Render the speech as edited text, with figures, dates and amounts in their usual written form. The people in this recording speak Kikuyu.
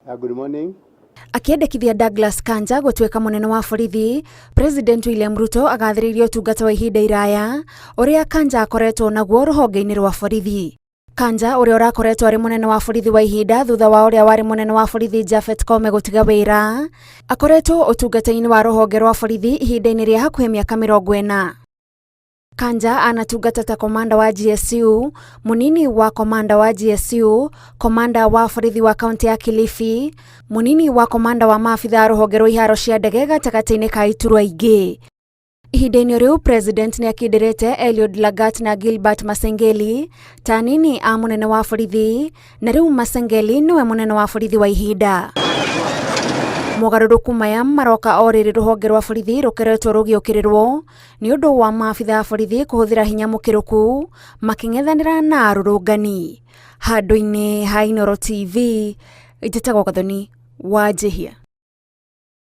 Good morning. Akĩendekithia Douglas Kanja gũtuĩka mũnene wa borithi, President William Ruto agathĩrĩirie ũtungata wa ihinda iraya ũrĩa Kanja akoretwo naguo rũhonge-inĩ rwa borithi. Kanja ũrĩa ũrakoretwo arĩ mũnene wa borithi wa ihinda thutha wa ũrĩa warĩ mũnene wa borithi Japhet Koome gũtiga wĩra, akoretwo ũtungata-inĩ wa rũhonge rwa borithi ihinda-inĩ rĩa hakuhĩ mĩaka 40. Kanja anatungata ta komanda wa GSU, munini wa komanda wa GSU, komanda wa borithi wa kaunti ya Kilifi, munini wa komanda wa maabitha a rũhonge rwa iharo cia ndege gatagatĩ-inĩ ka iturwa ingĩ. Ihinda-inĩ rĩu President nĩ akindĩrĩte Eliud Lagat na Gilbert Masengeli ta anini a mũnene wa borithi na rĩu Masengeli nĩwe mũnene wa borithi wa ihinda. Mogarũrũku maya maroka o rĩrĩ rũhonge rwa borithi rũkoretwo rũgĩũkĩrĩrwo nĩ ũndũ wa maabitha a borithi kũhũthĩra hinya mũkĩrũku makĩng'ethanĩra na arũrũngani. Handũ-inĩ ha Inooro TV, njĩtagwo Gathoni wa Njihia.